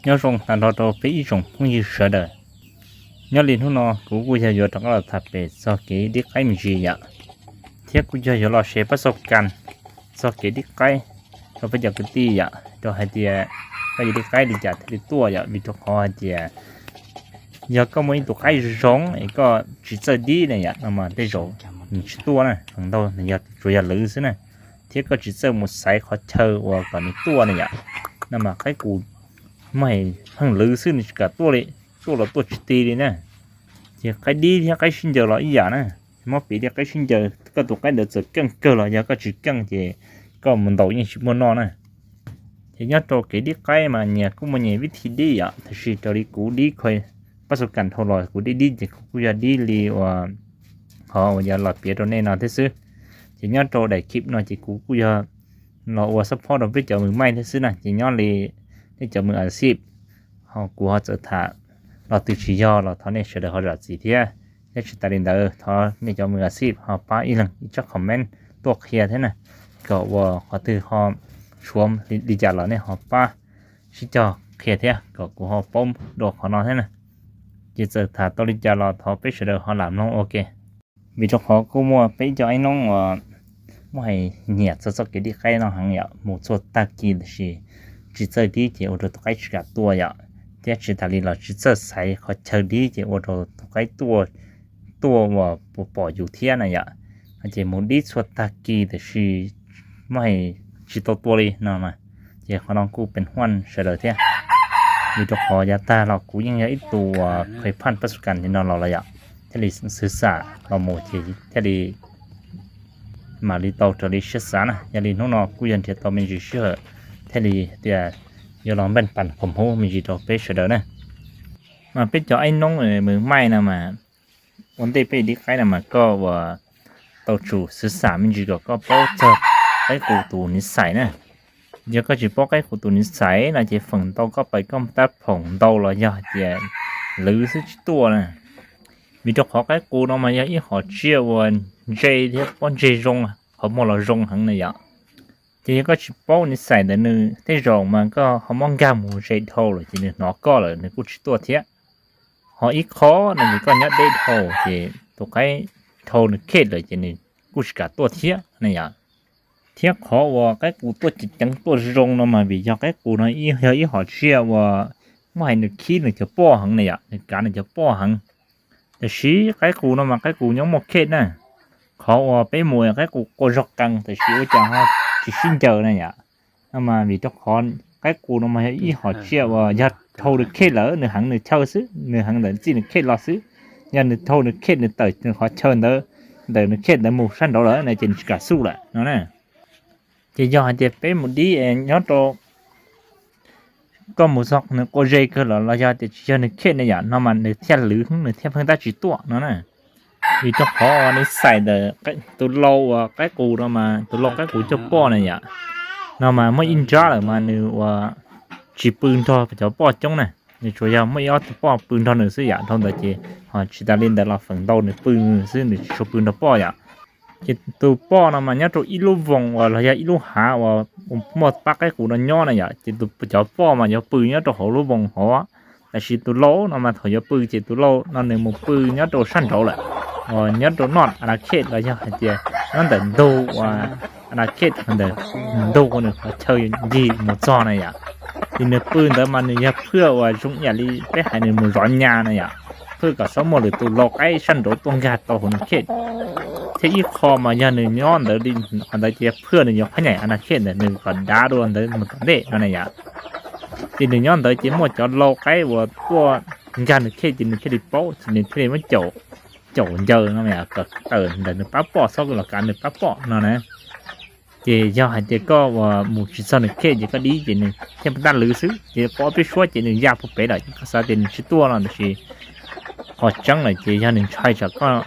Nyob zoo tag nrho rau peb ib tsoom phooj ywg sawv daws. Nyob li hnub no kuv kuj yog yuav rov qab los tham pem txog kev dib qaib me ntsis yom, thiab kuj yog yuav los share pab xauj kas txog kev dib qaib rau peb cov kwv tij yom, rau hais tias koj yuav dib qaib li cas thiaj li tuaj yom, vim rau qhov hais tias yog koj muaj ib tug qaib zoo es koj tsis txawj dib na yom, no mas tej zaum nws tsis tuaj na, feem ntau nws yog tsuas yog lwv xwb na, thiab koj tsis txawj mus xaiv qhov chaw uas kom nws tuaj na yom, no mas qaib qus muaj pheej lwv xwb nws tsis kam tuaj li, tuaj los tuaj tsis ti li na. Ces qaib dib thiab qaib sib ncaws los ib yam na, muab piv li qaib sib ncaws, koj tus qaib ntawd txawm keej kawg los yog koj tsis keej ces koj mus ntaus yeej tsis muaj noj na. Ces nyob rau kev dib qaib mas nyias kuj muaj nyias vib thi dib yom, tab sis raws li kuv dib kho pab xauj kas dhau los kuv dib dib ces kuv kuj yog dib li uas qhov uas yog los piav rau nej no thiab xwb. Ces nyob rau daim clip no ces kuv kuj yog los ua support rau peb cov mws maij thiab xwb na, ces nyob li nej cov mws a xij ho kuv ho txawm tham los twg tsis yog los thov nej sawv daws ho zam txim thiab. Thiab tsis tas li ntawd thov nej cov mws a xij ho pab ib leeg ib tsab comment tuaj qhia thiab na, kom uas qhov twg ho tshuav li cas los nej ho pab sib cog qhia thiab kom kuv ho paub dua qhov no thiab na. Ces txawm tham tau li cas los thov peb sawv daws ho lam mloog ua ke. Vim rau qhov kuj muaj peb cov aib noob uas muaj hais nyiam txog txoj kev dib qaib no heev yom, mus txhua tag kis tab sis tsis txawj dib ces ua rau tus qaib tsis kam tuaj yom, thiab tsis tas li los tsis txawj xaiv qhov chaw dib ces ua rau tus qaib tuaj uas puas pom yus thiab na yom. Ces mus dib txhua tag kis tab sis muaj hais tsis tau tua li no mas, ces qhov no kuj pem huaj sawv daws thiab. Vim rau qhov yav tag los kuv yeej yog ib tug uas kho phaj pab xauj kas li no los los yom, thiaj li xwv xam los mus ces thiaj li mam li tau raws li siab xav na. Yog li hnub no kuj yog nrhiav tau me ntsis sij hawm thiaj li tias yuav los npeej pas qhov muv me ntsis rau peb sawv daws na. Mas peb cov aib noob mws maij no mas ua ntej peb dib qaib no mas koj uas tau tsum xwv xam me ntsis kom koj paub txog qaib qus tus niv xais na. Yog koj tsis paub qaib qus tus niv xais no ces feem ntau koj pais koj tab phoom ntau los yog hais tias lwv xwb tsis tuaj na. Vim rau qhov qaib qus no mas yog ib hom tsiaj uas ntse thiab pob ntseg zoo, qhov muag los zoo heev na yom. Ces yog koj tsis paub niv xais ntawd nws tej zaum mas koj ho muab nkag mus ze dhau lawm ces nws hnov koj lawm nws kuj tsis tuaj thiab. Ho ib qho no ces koj nyob deb dhau ces tus qaib dhau nws khej lawm ces nws kuj tsis kam tuaj thiab na yom. Thiab qhov uas qaib qus tuaj ceev ceev tuaj zoo no mas vim yog qaib qus no yog ib hom tsiaj uas muab hais nws khib nws cov poj heev na yom, nws kav nws cov poj heev. Tab sis qaib qus no mas qaib qus nyob muaj khej na. Qhov uas peb mus qaib qus qua zog qees tab sis ua cas ho tsis sib ncaws na yom. No mas vim rau qhov qaib qus no mas yog ib hom tsiaj uas yog dhau nws khej lawm nws heev nws chaw xwb, nws heev ntawm txij nws khej los xwb. Yog nws dhau nws khej nws tawm nws qhov chaw ntawd, ntawm nws khej ntawd mus sab nraud lawm no ces nws tsis kam xub lawm no na. Ces yog hais tias peb mus dib nyob rau koj mus txog nws qua ze kawg los los yog tias tsis yog nws khej na yom, no mas nws thiaj lwv nws thiaj pheej tab tsis tuaj no na. Vim rau qhov uas niv xais ntawm tus lau uas qaib qus no mas tus lau qaib qus coj poj na yom, no mas muaj ib nrab lawm mas nws uas tsis pw nrog cov poj coob na, nws tsuas yog muaj ib ob tug poj pw nrog nws xwb yom. Dhau ntawd ces ho tsis tas li ntawd los feem ntau nws pw xwb, nws tsis tshua pw nrog poj yom. Ces tus poj no mas nyob rau ib lub voos uas los yog ib lub hav uas muaj pab qaib qus no nyob na yom, ces cov poj mas yuav pw nyob rau hauv lub voos hauv. Tab sis tus lau no mas thaum yuav pw ces tus lau no nws mus pw nyob rau sab nraud lawm, uas nyob rau noj a na khej los yog hais tias nyob ntawm ntug uas a na khej ntawm ntug uas nws qhov chaw ncig mus txog na yom. Ces nws pw ntawd mas nws yog phwj uas zoo ib yam li peb hais nws mus zov nyas na yom, phwj kom txhob muaj lwm tus lau qaib sab nraud tuaj nkag tau hauv nws khej. Thiab ib qho mas yog nws nyob ntawd li qhov ntawd ces phwj nws yuav phab nyaim a na khej ntawd nws kom dav dua ntawd mus tom ntej no na yom. Ces nws nyob ntawd ces muaj cov lau qaib uas tuaj nkag nws khej ces nws thiaj li paub ces nws thiaj li muab caum, caum ncaws no kom tawm ntawm nws pab poj txhob los kav nws pab poj no na. Ces yog hais tias koj uas mus tsis txog nws khej ces koj dib ces nws thiaj pab tab lwv xwb, ces pom ob peb suab ces nws ya puag pem lawm ces koj xav tias nws tsis tuaj no tab sis qhov tseeb lawm ces yog nws ntshai tsam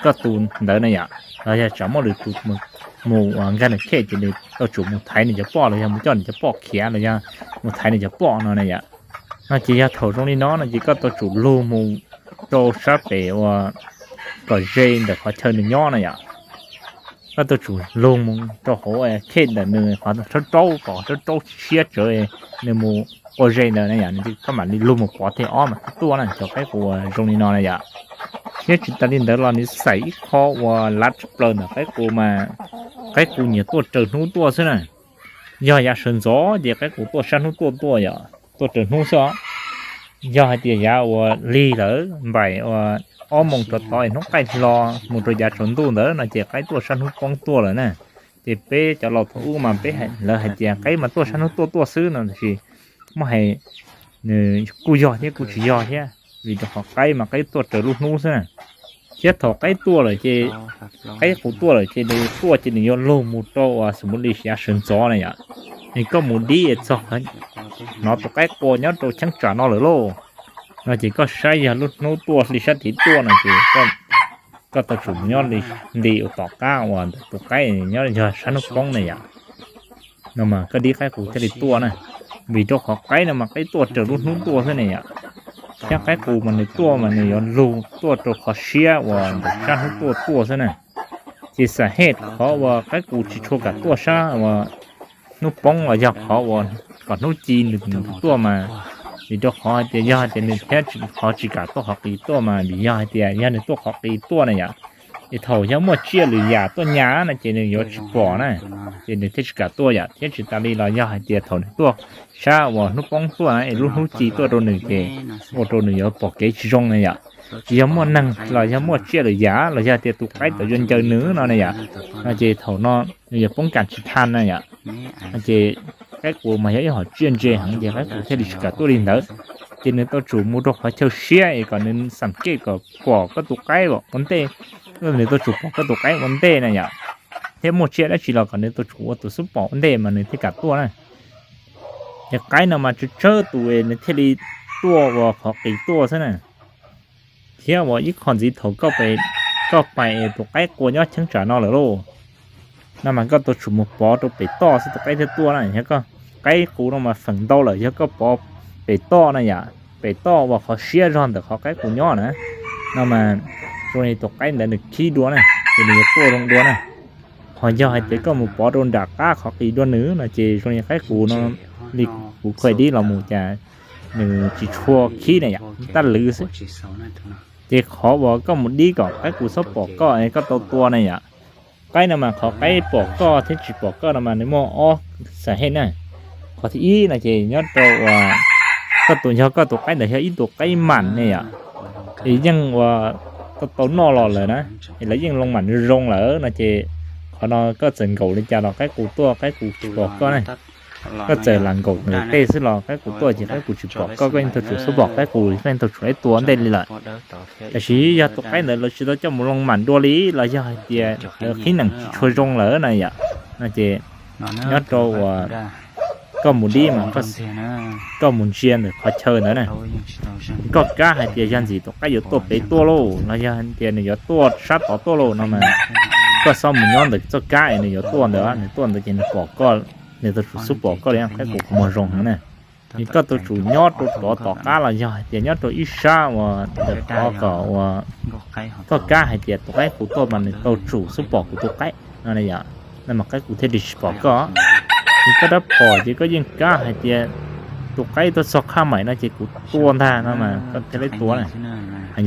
koj tu ntawd na yom, los yog tsam muaj lwm tus mus nkag nws khej ces nws tau tsum mus thaiv nws cov poj los yog mus coj nws cov poj khiav los yog mus thaiv nws cov poj no na yom. No ces yog thaum zoo li no no ces koj tau tsum lug mus rau sab pem uas kom ze ntawm qhov chaw nws nyob na yom. Koj tau tsum lug mus rau hauv khej ntawm nws qhov raub raub kom raub raub siab tsawv nws mus qua ze ntawd na yom, koj mam li lug mus pov thib ob mas thiaj tuaj na, cov qaib qus uas zoo li no na yom. Thiab tsis tas li ntawd los nws xais ib qho uas lav tshaj plaws ntawm qaib qus mas qaib qus nyiam tuaj raws hnub tuaj xwb na. Yog yav sawv ntxov ces qaib qus tuaj sab hnub tuaj tuaj yom, tuaj raws hnub xwb os. Yog hais tias yav uas lig lawm npaim uas ob moos rov tod es hnub qaij hlo mus rau yav tsaus ntuj ntawd no ces qaib tuaj sab hnub poob tuaj lawm na. Ces peb cov laus thaum ub mas peb, lawv hais tias qaib mas tuaj sab hnub tuaj tuaj xwb no, tiam sis muab hais nws kuj yog thiab kuj tsis yog thiab, vim rau qhov qaib mas qaib tuaj raws lub hnub xwb na. Thiab thaum qaib tuaj lawm ces, qaib qus tuaj lawm ces nws tuaj ces nws yuav lug mus rau uas xus mus li yav sawv ntxov na yom. Es koj mus dib es txog, hnov tus qaib qua nyob rau cheeb tsam no lawm lauj, no ces koj saib yog lub hnub tuaj li sab tid tuaj no ces koj tau tsum mus nyob li, li uas tom qab uas ntawm tus qaib nyob yog sab hnub poob na yom. No mas koj dib qaib qus thiaj li tuaj na, vim rau qhov qaib no mas qaib tuaj raws lub hnub tuaj xwb ne yom. Thiab qaib qus mas nws tuaj mas nws yuav lug tuaj rau qhov siab uas ntawm sab hnub tuaj tuaj xwb na. Ces xam hej qhov uas qaib qus tsis tshua kam tuaj sab uas hnub poob los yog qhov uas kom hnub ci nws tuaj mas, vim rau qhov hais tias yog hais tias nws thiab qhov tsis kam tuaj qhov qis tuaj mas vim yog hais tias yog nws tuaj qhov qis tuaj na yom, es thaum yog muaj tsiaj lwm yam tuaj nyas no ces nws yuav tsis pom na, ces nws thiaj tsis kam tuaj yom. Thiab tsis tas li los yog hais tias thaum nws tuaj sab uas hnub poob tuaj na es lub hnub ci tuaj rau nws ces ua rau nws yuav pom kev tsis zoo na yom. Tsis yog muaj neeg los yog muaj tsiaj lwm yam los yog tias tus qaib tau yuav ncaws nws no na yom, no ces thaum no nws yuav poob kas tsis thaj na yom. Ces qaib qus mas yog ib hom tsiaj ntse heev ces qaib qus thiaj li tsis kam tuaj li ntawd. Ces nws tau tsum mus rau qhov chaw siab es kom nws xam kej kom pom koj tus qaib ua ntej, nws tau tsum pom koj tus qaib ua ntej na yom. Thiab muaj tsiaj dab tsi los kom nws tau tsum ua tus xub pom ua ntej mas nws thiaj kam tuaj na. Ces qaib no mas tsawg tsawg tus nws thiaj li tuaj ua qhov qis tuaj xwb na. Thiab ua ib qho ntxiv thaum koj pais es tus qaib qua nyob cheeb tsam no lawm lauj, no mas koj tau tsum mus pov rau pem toj xwb tus qaib thiaj tuaj na. Yog koj, qaib qus no mas feem ntau lawm yog koj pov pem toj na yom, pem toj uas qhov siab zog ntawm qhov qaib qus nyob na, no mas zoo li tus qaib ntawd nws khib dua na, ces nws yuav tuaj zoo dua na. Ho yog hais tias koj mus pov rau nram qab qhov qis dua nws no ces zoo li qaib qus no, li kuv khuj dib los mus cas nws tsis tshua khib na yom, tab lwv xwb. Ces qhov uas koj mus dib kom qaib qus txhob pom koj es koj tau tua na yom. Qaib no mas qhov qaib pom koj thiab tsis pom koj no mas nws muaj ob xam hej na. Qhov thib ib no ces nyob rau uas koj tus, yog koj tus qaib ntawd yog ib tus qaib mam ne yom, es yeej uas koj tau noj los lawm na, es lawv yeej loo mam zoo lawm no ces qhov no koj txawm nkaum li cas los qaib qus tuaj qaib qus tsis pom koj na. Koj txawm lam nkaum nws tej xwb los qaib qus tuaj ces qaib qus tsis pom koj, koj yeej tau tsum xub pom qaib qus, koj yeej tau tsum ib tua ntej li lawm. Tab sis yog tus qaib ntawd lawv tsis tau coj mus loo mam dua li los yog hais tias lawv qhib nees tsis tshua zoo lawm na yom, no ces nyob rau uas koj mus dib mas koj mus ntsia ntawm qhov chaw ntawd na, koj kab hais tias yog ntxim tus qaib yuav tuaj pem tuaj lauj los yog tias nws yuav tuaj sab tod tuaj lauj no mas koj txhob mus nyob ntawm txoj kab es nws yuav tuaj ntawd, nws tuaj ntawd ces nws pom koj, nws tau tsum xub pom koj li qaib qus qhov muag zoo heev na. Es koj tau tsum nyob rau rov tom qab los yog hais tias nyob rau ib sab uas ntawm qhov kom uas koj kab hais tias tus qaib qus tuaj mas nws tau tsum xub pom kuv tus qaib no yom, no mas qaib qus thiaj li tsis pom koj. Es koj rab phom ces koj yeej kab hais tias tus qaib tuaj txog qhab maim no ces kuv tua ntag no mas koj thiaj li tua na.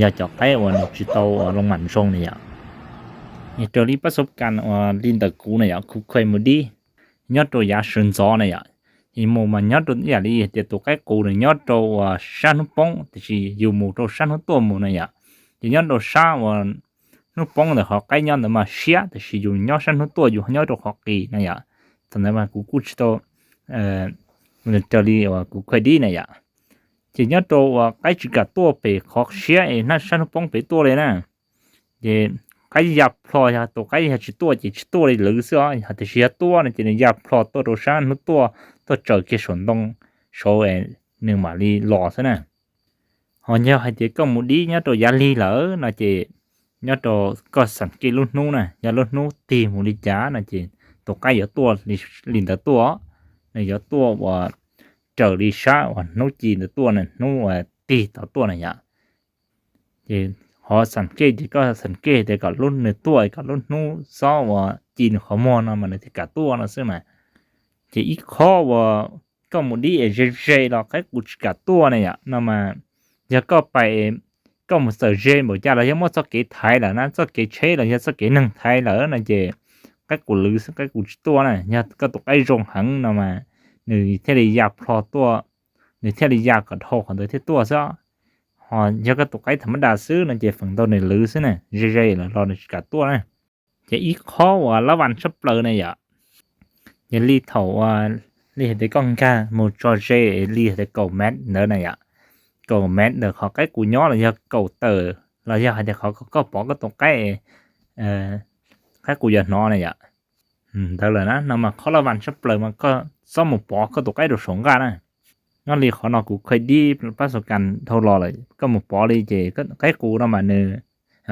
Yog cov qaib uas nws tsis tau uas loo mam zoo na yom. Raws li pab xub kas uas li ntawm kuv na yom, kuv khuj mus dib nyob rau yav sawv ntxov na yom, es mus mas nyob rau ib yam li tias tus qaib qus nws nyob rau uas sab hnub poob tiam sis yus mus rau sab hnub tuaj mus na yom. Ces nyob rau sab uas hnub poob ntawd qhov qaib nyob ntawd mas siab tiam sis yus nyob sab hnub tuaj yus nyob rau qhov qis na yom. Thaum ntawd mas kuv kuj tsis tau, raws li uas kuv khuj dib na yom, ces nyob rau uas qaib tsis kam tuaj pem qhov siab es sab hnub poob pem tuaj li na. Ces qaib ya plho, yog tus qaib yog tsis tuaj ces tsis tuaj li lawv xwb os, tiam sis yog tuaj no ces nws ya plho tuaj rau sab hnub tuaj, tuaj tsaws kiag saum ntoo saud es nws mam li los xwb na. Ho yog hais tias koj mus dib nyob rau yav lig lawm no ces nyob rau koj xam kej lub hnub na, yog lub hnub tig mus li cas no ces tus qaib yuav tuaj li ntawd tuaj, nws yuav tuaj uas raws li sab uas hnub ci ntawd tuaj na, hnub uas tig tod tuaj na yom. Ces qhov xam kej ces koj xam kej tias kom lub nws tuaj kom lub hnub xob uas ci nws qhov muag no mas nws thiaj kam tuaj no xwb mas. Ces ib qho uas koj mus dib es ze ze los qaib qus tsis kam tuaj ne yom. No mas yog koj pais, koj mus txawm ze npaum cas los yog muaj txoj kev thaiv lawm na, txoj kev tsheb los yog txoj kev neeg thaiv lawm no ces qaib qus lwv xwb, qaib qus tsis tuaj na. Yog koj tus qaib zoo heev no mas nws thiaj li ya plho tuaj, nws thiaj li ya kom dhau qhov ntawd thiaj tuaj xwb. Ho yog koj tus qaib tham mab das xwb no ces feem ntau nws lwv xwb na, ze ze lawm los nws tsis kam tuaj na. Ces ib qhov uas lab vas tshaj plaws na yom, yog li thaum uas li hais tias koj nkag mus tso ze li hais tias kaum mev ntawd na yom, kaum mev ntawm qhov qaib qus nyob los yog kaum tawm los yog hais tias qhov koj pov koj tus qaib, qaib qus yuav hnov na yom. Ntawd lawm na, no mas qhov lab vas tshaj plaws mas koj txhob mus pov koj tus qaib rau saum nqaj na. Nyob li qhov no kuv khaws dib pab xaus kas dhau los lawm, koj mus pov li ces qaib qus no mas nws,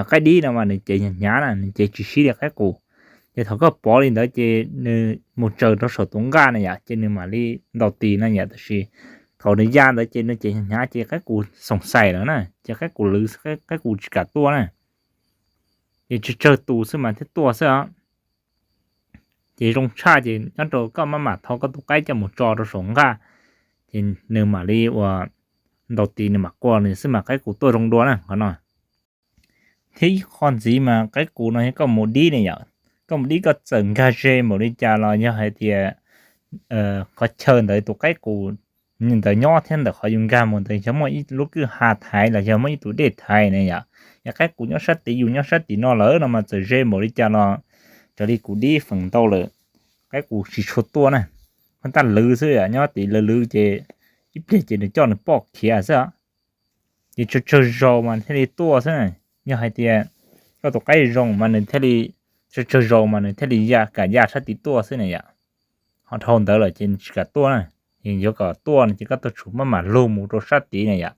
qaib dib no mas nws cev hnyav hnyav na, nws cev tsis sib li qaib qus. Ces thaum koj pov li ntawd ces nws mus tsaws rau saum tus nqaj na yom, ces nws mam li ntaus tis no yom. Tab sis thaum nws ya ntawd ces nws cev hnyav hnyav ces qaib qus xoom xais lawm na, ces qaib qus lwv, qaib qus tsis kam tuaj na. Ces tsawg tsawg tus xwb mas thiaj tuaj xwb os. Ces zoo tshaj ces nyob rau koj maj mam thau koj tus qaib coj mus tso rau saum nqaj, ces nws mam li ua ntaus tis nws mam quaj nws xwb mas qaib qus tuaj zoo dua na qhov no. Thiab ib qho ntxiv mas qaib qus no yog koj mus dib ne yom, koj mus dib koj txawm nkag ze npaum li cas los yog hais tias qhov chaw ntawd tus qaib qus ntawd nyob thiab ntawm qhov yus nkag mus ntawd yog muaj ib lub kwj ha thaiv los yog muaj ib tus dej thaiv ne yom. Yog qaib qus nyob sab tid yus nyob sab tim no lawm no mas txawm ze npaum li cas los raws li kuv dib feem ntau lawm qaib qus tsis tshua tuaj na. Koj tab lwv xwb, nyob tid lwv lwv ces ib pliag ces nws coj nws poj khiav xwb. Ces tsawg tsawg zaus mas thiaj li tuaj xwb na. Yog hais tias koj tus qaib zoo mas nws thiaj li, tsawg tsawg zaus mas nws thiaj li ya kam ya sab tid tuaj xwb na yom. Ho dhau ntawd lawm ces nws tsis kam tuaj na. Yuav kom tuaj no ces koj tuaj tsum maj mam lug mus rau sab tid na yom.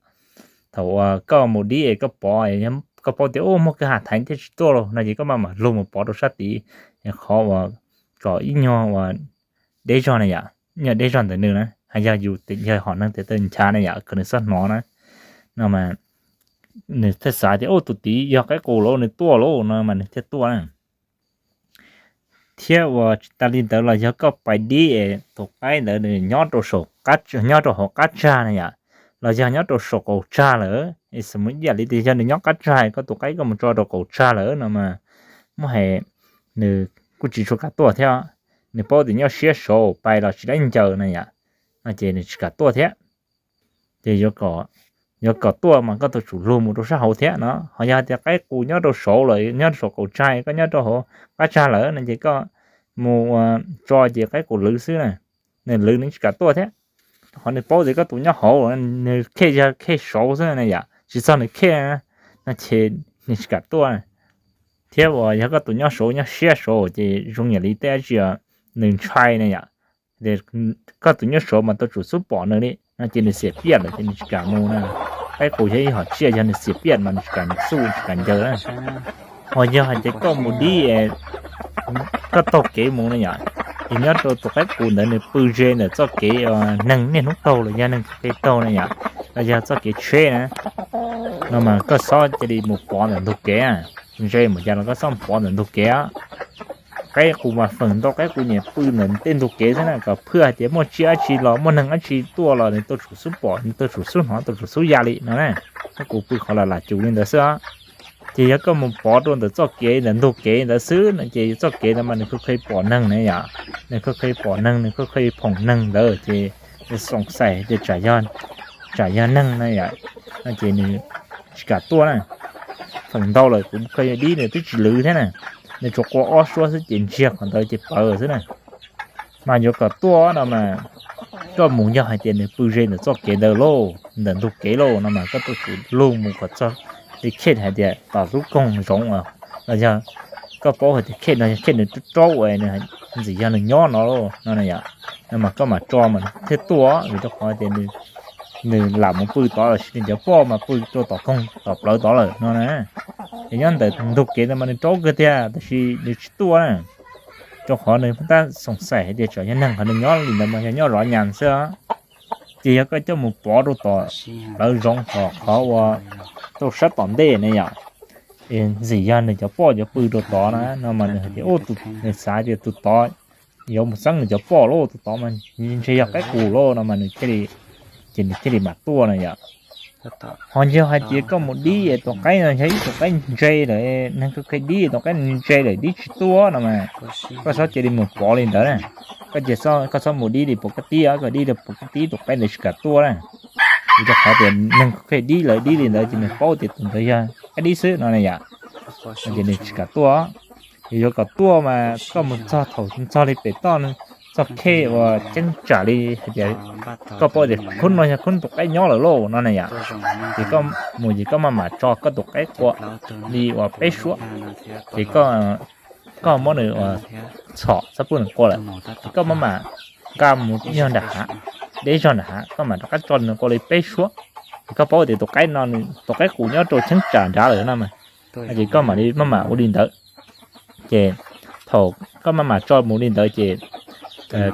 Thaum uas koj mus dib es koj pov, koj paub tias muaj kwj ha thaiv thiaj tsis tuaj los no ces koj maj mam lug mus pov rau sab tid, qhov uas kom ib nyuag uas deb zog na yom, ib nyuag deb zog ntawm nws na, hais yog yus yog hom neeg tes taw nchav na yom, kom nws txhob hnov na. No mas nws thiaj xav tias ub tus tid yog qaib qus los nws tuaj lauj no mas nws thiaj tuaj na. Thiab uas tsis tas li ntawd los yog koj pais dib es tus qaib ntawd nws nyob rau saum, nyob rau hauv qab tsag na yom, los yog nyob rau saum qaum tsag lawm, es xws mus ib yam li tias yog nws nyob qab tsag koj tus qaib koj mus tso rau qaum tsag lawm no mas muab hais nws kuj tsis tshua kam tuaj thiab. Nws paub tias nyob siab saud pais los tsis laib ncaws na yom, no ces nws tsis kam tuaj thiab. Ces yuav kom tuaj mas koj tuaj tsum lug mus rau sab hauv thiab no. Ho yog hais tias qaib qus nyob rau saud lawm, nyob rau saum qaum tsag, koj nyob rau hauv qab tsag lawm no ces koj mus ua tso ces qaib qus lwv xwb na, nws lwv nws tsis kam tuaj thiab. Qhov nws paub tias koj tus nyob hauv, nws khej yog khej saud xwb na yom, tsis txog nws khej no ces nws tsis kam tuaj. Thiab uas yog koj tus nyob saud nyob siab saud ces zoo yam li tej dab tsi nws ntshai na yom. Koj tus nyob saud mas tuaj tsum xub pom nws li no ces nws xiam piaj lawm ces nws tsis kam mus na. Qaib qus yog ib hom tsiaj, yog nws xiam piaj mas nws tsis kam xub tsis kam ncaws na. Ho yog hais tias koj mus dib, koj taug kev mus na yom, ces nyob rau tus qaib qus ntawd nws pw ze ntawm txoj kev neeg niaj hnub taug los yog neeg qe taug na yom, los yog txoj kev tsheb na, no mas koj txhob cia li mus pov ntawm ntug kev, ze mus cas los koj txhob mus pov ntawm ntug kev. Qaib qus mas feem ntau qaib qus nyiam pw ntawm tej ntug kev xwb na, kom phwj hais tias muaj tsiaj dab tsi los muaj neeg dab tsi tuaj los nws tuaj tsum xub pom, nws tuaj tsum xub hnov, tuaj tsum xub ya li no na. Qaib qus pw qhov lam lam cus li ntawd xwb. Ces yog koj mus pov rau ntawm txoj kev ntawm ntug kev ntawd xwb no ces txoj kev ntawd mas nws khuj khuj pom neeg na yom, nws khuj khuj pom neeg, nws khuj khuj phoom neeg ntawd ces nws xoom xais tias tsam yog neeg na yom, no ces nws tsis kam tuaj na. Feem ntau lawm kuv koj yog dib nws twb tsis lwv thiab na, nws tsuas qua ob suab xwb ces ntsiag qhov ntawd ces pawv xwb na. Mas yuav kom tuaj no mas koj mus yog hais tias nws pw ze ntawm txoj kev ntawd lauj, ntawm ntug kev lauj no mas koj tuaj tsum lug mus kom txog li khej hais tias tom lub koog zoov los yog koj paub hais tias khej no yog khej nws raub ntxim yog nws nyob no no yom, no mas koj mam tso mas thiaj tuaj vim rau qhov tias nws lam mus pw tod los sis nws cov poj mas pw rau tom koog tom plawv tod lawm no na. Es nyob ntawm ntug kev ntawd mas nws raub kawg tiag tab sis nws tsis tuaj na, rau qhov nws tab xoom xais hais tias tsam yog neeg qhov nws nyob li ntawd mas yog nyob zov nyas xwb. Ces yog koj coj mus pov rau tom plawv zoov tom qhov uas rau sab tom ntej ne yom, es ntxim yog nws cov poj cov pw rau tod na no mas nws hais tias ub, nws xav tias tus tod yuav mus xeeb nws cov poj lauj, tus tod mas ntshe yog qaib qus lauj no mas nws thiaj li, ces nws thiaj li mam tuaj no yom. Ho yog hais tias koj mus dib es tus qaib no yog ib tug qaib ntse lawm, neeg koj dib tus qaib ntse lawm dib tsis tuaj no mas koj txhob cia li mus pov li ntawd na. Koj cia, koj txhob mus dib li puas koj tib, koj dib li puas koj tib tus qaib ntawd tsis kam tuaj na. Vim rau qhov tias neeg koj dib lawm dib li ntawd ces nws paub tias tus ntawd yog qaib dib xwb no na yom. Ces nws tsis kam tuaj. Yog yuav kom tuaj mas koj mus txog thaum txog li pem toj, txog khej uas ceeb tsam li hais tias koj paub tias khub no yog khub tus qaib nyob lawm lauj no na yom. Ces koj mus ces koj maj mam tso koj tus qaib qua li uas peb suab, ces koj muab nws txhom txhob pub nws qua lawm. Ces koj maj mam nqa mus ib nyuag nram hav, deb zog nram hav, koj mam rov qab tso nws qua li peb suab. Ces koj paub tias tus qaib no, tus qaib qus nyob rau cheeb tsam nrad lawm no mas, ces koj mam li maj mam ua li ntawd. Ces thaum koj maj mam tso mus li ntawd ces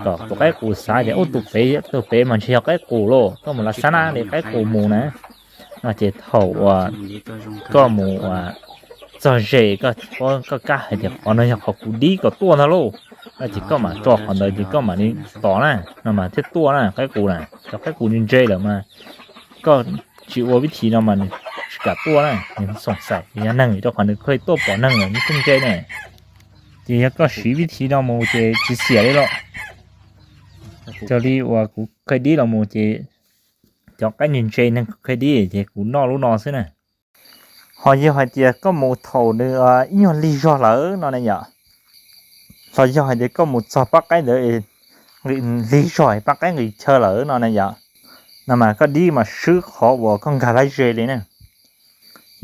kom tus qaib qus xav tias ub, tus pem, tus pem mas ntshe yog qaib qus lauj, koj mus lav xab nab li qaib qus mus na. No ces thaum uas koj mus txog ze, koj kab hais tias qhov no yog qhov kuv dib kom tuaj ntag lauj, no ces koj mam tso qhov ntawd ces koj mam li tos na, no mas thiaj tuaj na qaib qus na. Cov qaib qus ntse ntse lawm mas koj tsis ua vib thi no mas nws tsis kam tuaj na, nws xoom xaim yog neeg, rau qhov nws kheev tuaj pom neeg lawm nws thiaj ntse ne. Ces yog koj siv vib thi no mus ces tsis xiam li los. Raws li uas kuv kheev dib los mus ces cov qaib ntse ntse neeg kheev dib ces kuv noj lub no xwb na. Ho yog hais tias koj mus thaum nws ib nyuag lig zog lawm no ne yom, los yog hais tias koj mus txog pab qaib ntawd lig zog, pab qaib nqis chaw lawm no ne yom, no mas koj dib mas swb qhov uas koj nkag lawm ze li na.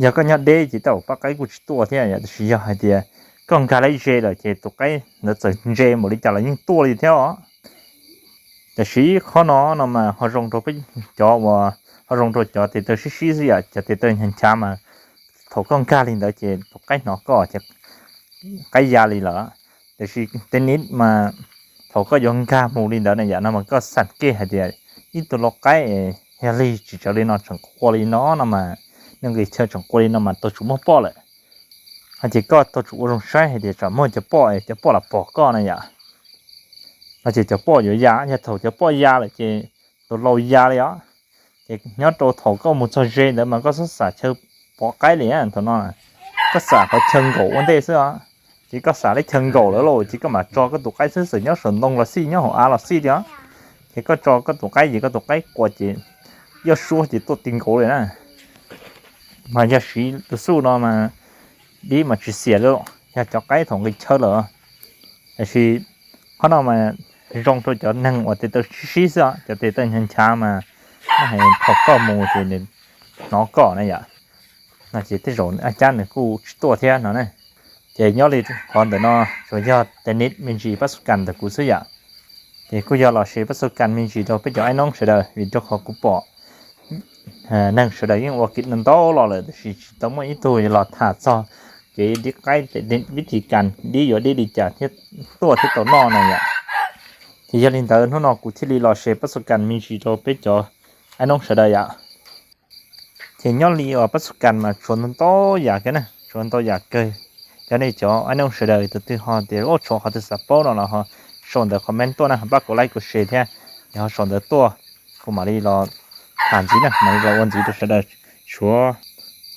Yog koj nyob deb ces tej zaum pab qaib kuj tsis tuaj thiab yom, tab sis yog hais tias koj nkag lawm ze lawm ces tus qaib ntawd txawm ntse npaum li cas los yeej tuaj li thiab os. Tab sis qhov no no mas ho zoo rau peb cov uas, ho zoo rau cov tes taw sib sib xwb yom, cov tes taw nchav nchav mas thaum koj nkag li ntawd ces tus qaib hnov koj ces qaib ya li lawm. Tab sis tenis mas thaum koj yuav nkag mus li ntawd na yom, no mas koj xam kej hais tias ib tug lau qaib yog li tsis tsaws li no tseem qua li no no mas, nws nqis chaw tseem qua li no mas tau tsum muaj poj lawm. Ho ces koj tau tsum ua zoo saib hais tias tsam muaj cov poj, cov poj los pom koj na yom. No ces cov poj yuav ya, yog thaum cov poj ya lawm ces tus lau ya li os. Ces nyob rau thaum koj mus txog ze ntawd mas koj txhob xam chaw pov qaib li thaum no, koj xam qhov chaw nkaum ua ntej xwb os. Ces koj xam lub chaw nkaum lawm lauj ces koj mam tso koj tus qaib xwb, txawm nyob saum ntoo los xij, nyob hauv av los xij li os. Ces koj tso koj tus qaib ces koj tus qaib qua ces yoj suab ces tuaj ti nkaus li na. Mas yog siv tus xuj no mas dib mas tsis xiam li, yog cov qaib thaum nqis chaw lawm. Tab sis qhov no mas zoo rau cov neeg uas tes taw sib sib xwb os, cov tes taw nchav nchav mas thaum koj mus ces nws hnov koj na yom. No ces tej zaum ab cab nws kuj tsis tuaj thiab no na. Ces nyob li qhov ntawm no tsuas yog tenis me ntsis pab xu kas ntawm kuv xwb yom. Ces kuj yog los share pab xu kas me ntsis rau peb cov aib noob sawv daws, vim rau qhov kuv pom neeg sawv daws yeej ua kev ntau los lawm tab sis tsis tau muaj ib tug los tham txog kev dib qaib, vib thi kas dib yuav dib li cas thiaj tuaj thiaj tau noj na yom. Ces yog li ntawd hnub no kuv thiaj li los share pab xu kas me ntsis rau peb cov aib noob sawv daws yom. Ces nyob li uas pab xu kas mas tshuav ntau ntau yam kiag na, tshuav ntau yam kawg. Cov nej cov aib noob sawv daws tus twg ho tias ua tshuav qhov twg xav paub no los ho sau ntawv comment tuaj na, pab kuv like kuv share thiab, yog ho sau ntawv tuaj kuv mam li los tham ntxiv na, mam li los ua ntxiv rau sawv daws. Tshuav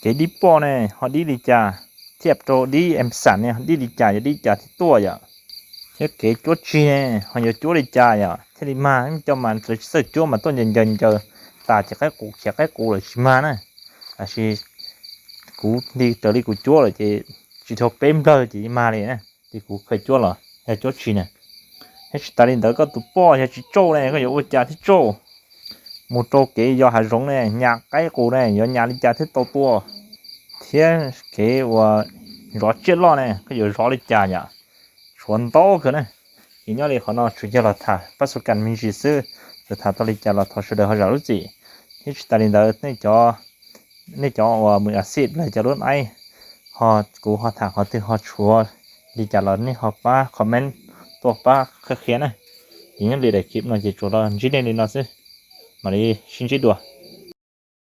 kev dib poj ne ho dib li cas, thiaj rau dib em xam ne dib li cas, yog dib li cas thiaj tuaj yom, thiab kev cuab tsig ne ho yuav cuab li cas yom thiaj li mag. Cov mas lawv tsis txawj cuab mas tuaj ncaws ncaws ncaws tas ces qaib qus khiav qaib qus lawm tsis mag na. Tab sis kuv li raws li kuv cuab lawm ces tsis dhau peb nplawg ces mag li na. Ces kuv khaws cuab los yog cuab tsig na. Thiab tsis tas li ntawd koj tus poj yog tsis tsauj ne koj yuav ua cas thiaj tsauj? Mus rau kev yos hav zoov ne nyas qaib qus ne yuav nyas li cas thiaj tau tua? Thiab kev uas zov tsiaj loj ne koj yuav zov li cas yom? Tshuav ntau kawg na. Ces nyob li qhov no tsuas yog los tham pab xu kas me ntsis xwb, txawm tham tau li cas los thov sawv daws ho zam lub txim. Thiab tsis tas li ntawd nej cov, nej cov uas mus a xij lawv cov lub aib ho kuv ho tham qhov twg ho tshuav li cas los nej ho pab comment tuaj pab qhia qhia na. Ces nyob li daim clip no ces tsuas los ntsib nej li no xwb, mam li sib ntsib dua.